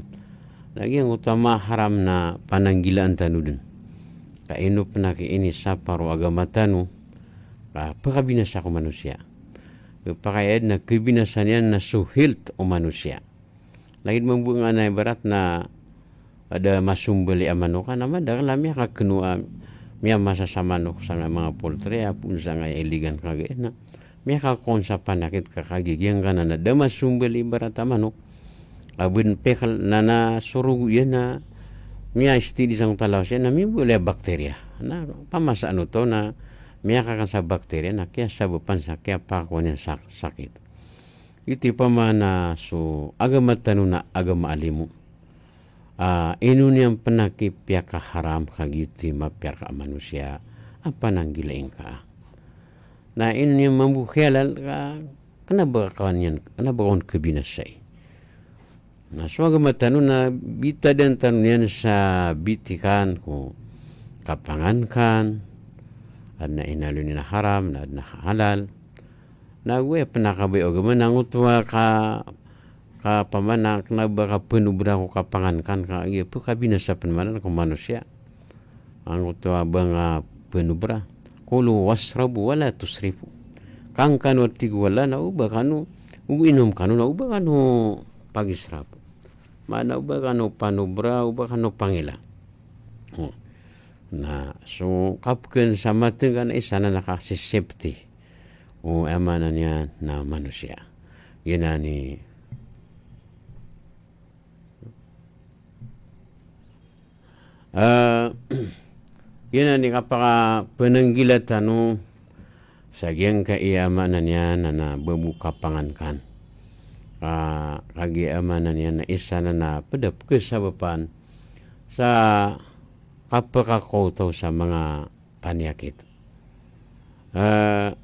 Na giyangkoto a manga haram na pananggilaan tano dn. Ka ino pn a ki inisapar o agama tano, ka pkabinasa ko manosiya. Pakaiyad na kabinasa niyan na so health o manosiya. Lagid mambo nga na ibarat na da masombali a manok, na madakl a miyakakno a, miyamasa sa manok sangkai manga poultry a phoon sangkai iligan kagiya na miyakakowa on sa panakit ka kagiya giyangkanan a da masombali ibarat a manok. A bn pekl na na sorogo iyan na miya-steady sangkoto a lawas iyan na mimbaloy a bakteriya. Na pamasaan oto na miyakakn sa bakteriya na kiyasabapan sa kiyapakakowa niyan sa sakit. Ito i pamana so agama tano na agama a limo. Ah, ino niyan pn a kipiyakaharam ka giyoto i mapiya rka a manosiya a pananggilai ngka. Na ino niyan mambo kiyalal ka kna ba ka niyan, kna ba ka on kabinasai. Na so agama tano na bitadan tano niyan sa bitikan ko kapangan kan, adn a inaloy niyan a haram, na adn a halal. Na go aya pn a kabaya o agama na ngoto a ka, ka pamana kna ba ka pnobra ko kapangan kan ka, giya pkabinasa pn manan ko manosiya. Angkoto a ba nga pnobra. Kulu washrabu wala tusrifu. Kang kano, tig o Allah, na oba kano, oba inom kano, na oba kano pagisrap. Maana oba kano panobra, oba kano pangila. O. Na so kapkn sa matngka na isa na nakasisipti o, aya maana niyan na manosiya. Giyanan i Ah, giyanan i kapakapananggila tano sa giyangkaya maana niyan na, na ba bo kapangan kan. Ah, kagiya maana niyan na isa na na pd a pkhasabapan sa kapakakoto sa manga paniyakit. Ah,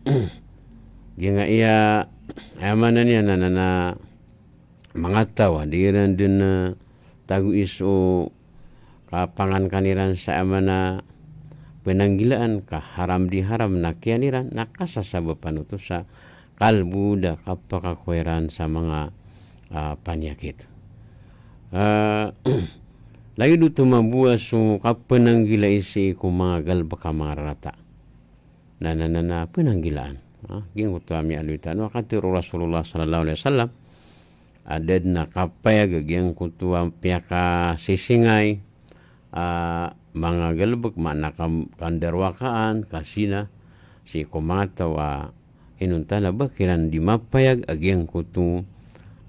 giyangkaya, aya maana niyan na, na, na manga taw a di iran dn, eh, tago iso kapangan kan iran sa amana penanggilaan ka haram di haram na kiyan iran, na kasasabapan oto sa kalbo da kapakakowa iran sa manga, ah, paniyakit. Ah, lagid oto mambo a so kapenanggilai sii ko manga galbk a manga rarata. Na, na, na, na, penanggilaan. Ah, giyangkoto a miyaaloy tano a katharo o Rasulullah sallallahu alaihi wasallam a da dn a kapayag a giyangkoto a piyakasisingay a manga galbk, maana ka, kandarwakaan, kazina, sii ko manga taw a inonta na ba kiran di mapayag a giyangkoto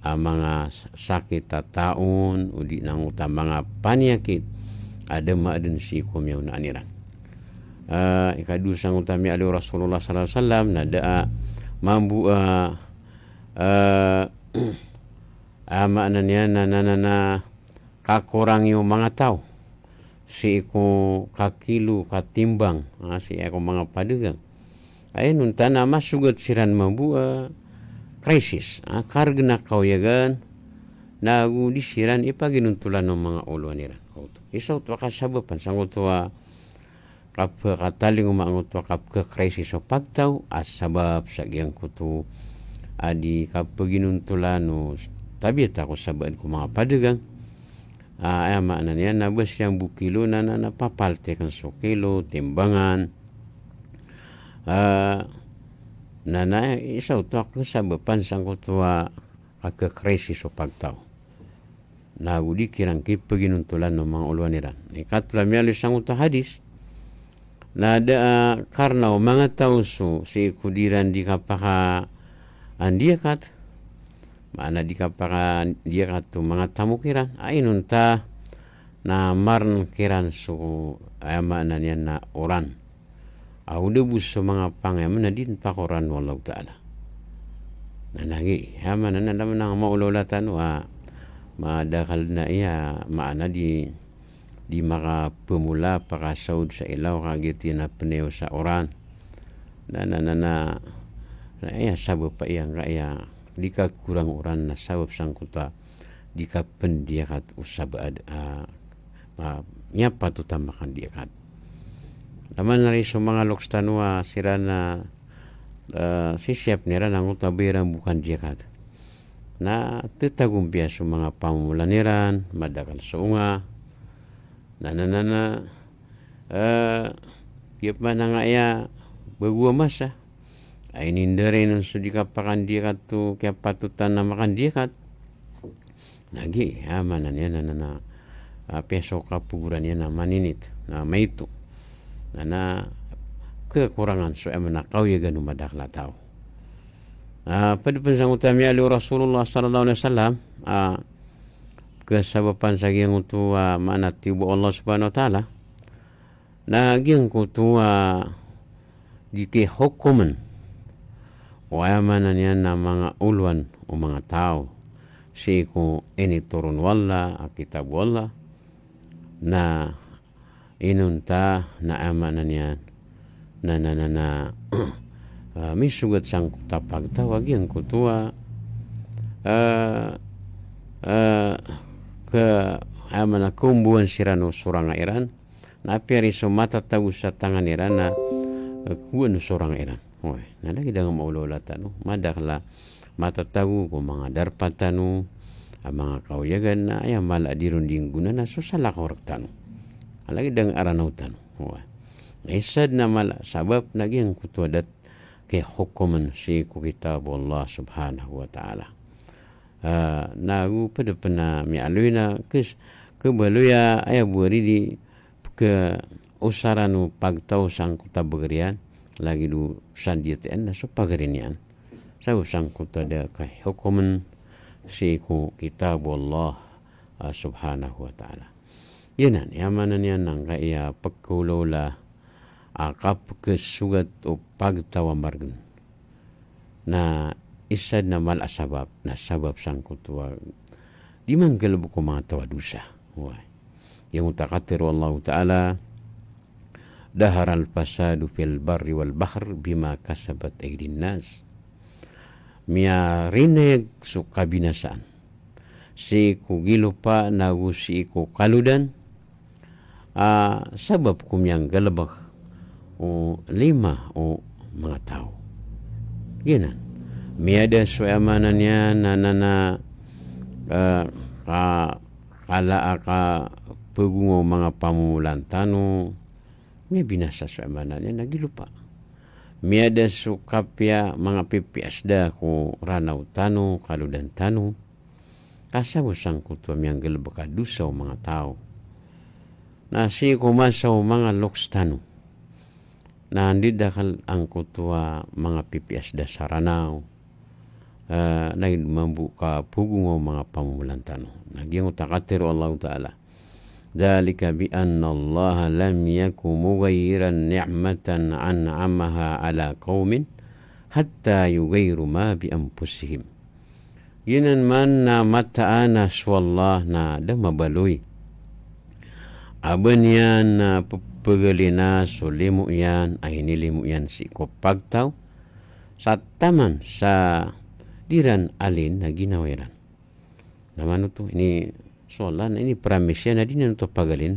a manga sakit a taon, odi na angkoto a manga paniyakit a da maadn sii ko miyaonaan iran. Ah, ikadowa sangkoto a miyaaloy o Rasulullah sallallahu alaihi wasallam na da a mambo a, ah, ah, maana niyan na, na, na, na kakorang iyo manga taw sii ko kakilo, katimbang, ah, sii ko manga padagang. Ay, inonta na masogat siran mambo a, ah, crisis, ah, kargn a kaoyagan, na ago di siran ipaginontolan o manga olowan iran. Isa oto a kasabapan sangkoto a kapkatalingoma angkoto a kapkakrisis o pagtaw a sabap sa giyangkoto a di kapaginontolan o tabiat ko sabaad ko manga padagang. Ah, aya maana niyan na ba siran bo kilo na, na, na papaltekn so kilo, timbangan. Ah, na, na isa oto a kasabapan sangkoto a kakrisis o pagtaw. Na ago di kiran kipaginontolan o manga olowan iran. Ikatlo a miyaaloy sangkoto a hadis, na da a karna o manga taw so sii ko di iran di kapakaandiyakat. Maana di kapakaandiyakat o manga tamok iran. A inonta na marn kiran so, aya maana niyan na oran. Aw da bo so manga pangayam na di dn pakoran o Allahu Ta'ala. Na lagid, aya maana na lamang a maolaola tano a madakl na iya, maana di, di makapemola pakasaod sa ilaw ka giyoto i na pnayaw sa oran. Na, na, na, na, na iya sabap a iya ngka iya di kakorang oran na sabap sangkoto a di kapndiyakat o sabaad a, ah, miyapatot a makandiyakat. Lamang na ri so manga loks tano a siran na, ah, sisiyapn iran angkoto a ba iran bo kandiyakat. Na tetagompiya so manga pamomolan iran, madakl so onga. Na, na, na, na, ah, kiyapman angka iya bago a masa a inindarainon so di kapakandiyakat o kiyapatotan a makandiyakat. Lagid, aya maana niyan na, na, na, ah, piya so kapogoran iyan na maninit, na maito. Na, na, kekorangan so, aya maana, kaoyagan o madakl a taw. Ah, pd pn sangkoto a miyaaloy o Rasulullah sallallahu alaihi wasallam, ah, kasabapan sa giyangkoto a, ah, maana tiyoba o Allah subhanahu wa ta'ala. Na giyangkoto a, ah, di kihokomn o, aya maana niyan na manga olowan o manga taw sii ko initoron o Allah a kitab o Allah. Na inonta na, aya maana niyan na, na, na, na, ah, misogat sangkoto a pagtaw a giyangkoto a, ah, ah, ke, aya maana, kombowan siran o soranga iran. Na apiya ri so matatago sa tangan iran na, eh, kowaan o sorang iran. Oway, na lagid a maolaola tano, madakl a matatago ko manga darpa tano a manga kaoyagan na aya mala a di ron di nggonaan na so salakaw rktano. Lagid a Aranaw tano. Oway. Na isa dn a mala a sabap na giyangkoto a da kihokomn sii ko kitab o Allah subhanahu wa ta'ala. Ah, na ago pd pn a miyaaloy na kes-, khabaloy a aya bo ari di pkhaosaran o pagtaw sangkoto a bagr iyan, lagid o sandiyataan na so pagari niyan. Sabap sangkoto a da kihokomn sii ko kitab o Allah, ah, subhanahu wa ta'ala. Giyanan i aya maana niyan na angkaya pkhaolaola a kapkhasogat o pagtaw a margn. Na isa dn a mala a sabap, na sabap sangkoto a di manggalbk o manga taw a dosa. Oway. Giyangkoto a katharo o Allahu Ta'ala, "Dhaharal fasadu fil barri wal bahri bima kasabat aydin nas." Miyarinayag so kabinasaan sii ko gilopa nago sii ko kalodan, a sabap ko miyanggalebek o lima o manga taw. Giyanan. Miyada so, aya maana niyan na, na, na, eh, ka, kala a kapegonga o manga pamomolan tano, miyabinasa so, aya maana niyan na gilopa. Miyada so kapiya, manga pipiya sda ko Ranaw tano, kalodan tano. Ka sabap sangkoto a miyanggalebek a dosa o manga taw. Na sii ko masa o manga loks tano na ndadakel angkoto a manga pipiya sda sa Ranaw. Eh, na ino mambo kapegonga o manga pamomolan tano. Na giyangkoto a katero o Allahu Ta'ala. Dhalika bi anna Allaha lam yaku mughayyiran ni'matan an'amaha ala qawmin hatta yughayyiru ma bi anfusihim. Giyanan man na mataan a so Allah na da mabaloy a ba niyan na pepegalina so limo iyan a inilimo iyan sii ko pagtaw, sa taman sa di ran alin a ginawa iran. Na mano oto, ini so Allah na inipromise iyan a di niyan oto pagalin.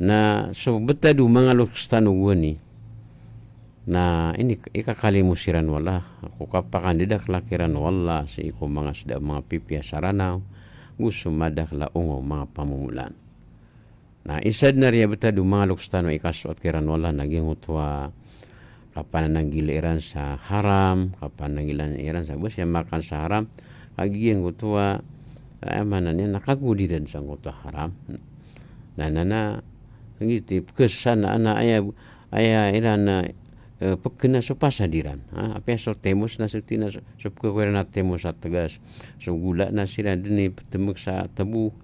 Na so betad o manga loks tano gowani na ini ikakalimo siran o Allah, ko kapakandadakel kiran o Allah sii ko manga sda, manga pipiya sa Ranaw, go so madakel a onga o manga pamomolan. Na isa den a riya betad o manga loks tano a ikasoat kiran o Allah na giyangkoto a kapanananggila iran sa haram, kapanananggila iran sa, ba siya makan sa haram, ka giyangkoto a, eh, maana niyan na kagowad iran sangkoto a haram. Na, na, na, giyoto i pekesana, na aya, aya iran na, eh, pekena so pasad iran. Ha, apiya so timos na so tina, so, so pekeko iran a timos a tegas, so gola na siran den i petemek sa tebo.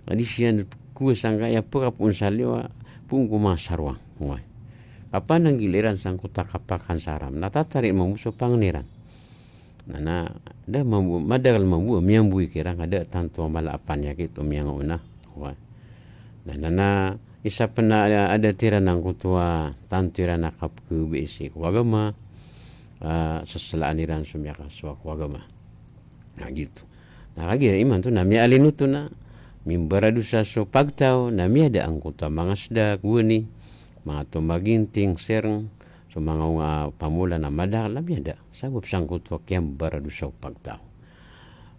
Di siran kowa sangkaya pekapoon sa liyo a poon ko manga sarowang. Oway. Kapananggila iran sangkoto a kapakan sa haram. Na tatarik mambo so pangen iran. Na, na, da mambo, madakel mambo a miyamboy kiran ka da tanto a mala a paniyakit o miyangaona. Oway. Na, na, na, isa pen a, a, adat iran angkoto a tanto iran a kapekebes ko agama, a, seselaan iran so miyakasowa ko agama. Na giyoto. Na kagiya imanto na miyaalin oto na mimbaradosa so pagtaw, na miyada angkoto a manga sda gowani, manga tomaginting, sereng, so manga onga pamomolan a madakel a miyada. Sabap sangkoto a kiyambaradosa o pagtaw.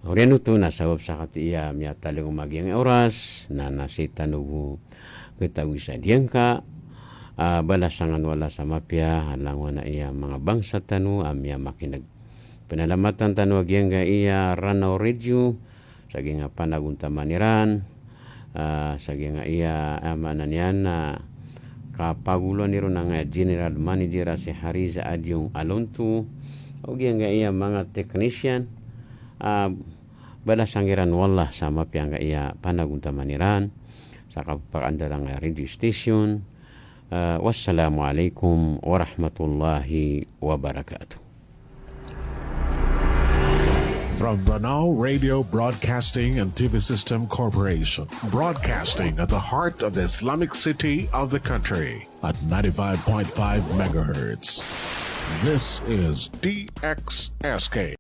Oriyan oto na sabap sa kati iya miyatalingoma giyangkai a oras, na, na sii tano bo ketawi sa giyangka, a, balasan o Allah sa mapiya a langon a iya manga bangsa tano a miyamakineg. Penalamatan tano a giyangkaya Ranaw Radio, sa giyangkaya panagontaman iran, a, sa giyangkaya, a, maana niyan na kapagoloan iron angkaya general manager a si Hariza Adiong Alonto, o giyangkaya manga technician, a, balasan kiran o Allah sa mapiya angkaya panagontaman iran, sa kapakaandar angkaya radio station. A, wassalamu alaikum warahmatullahi wabarakatuh. From Ranao Radio Broadcasting and T V System Corporation, broadcasting at the heart of the Islamic city of the country at ninety-five point five megahertz. This is D X S K.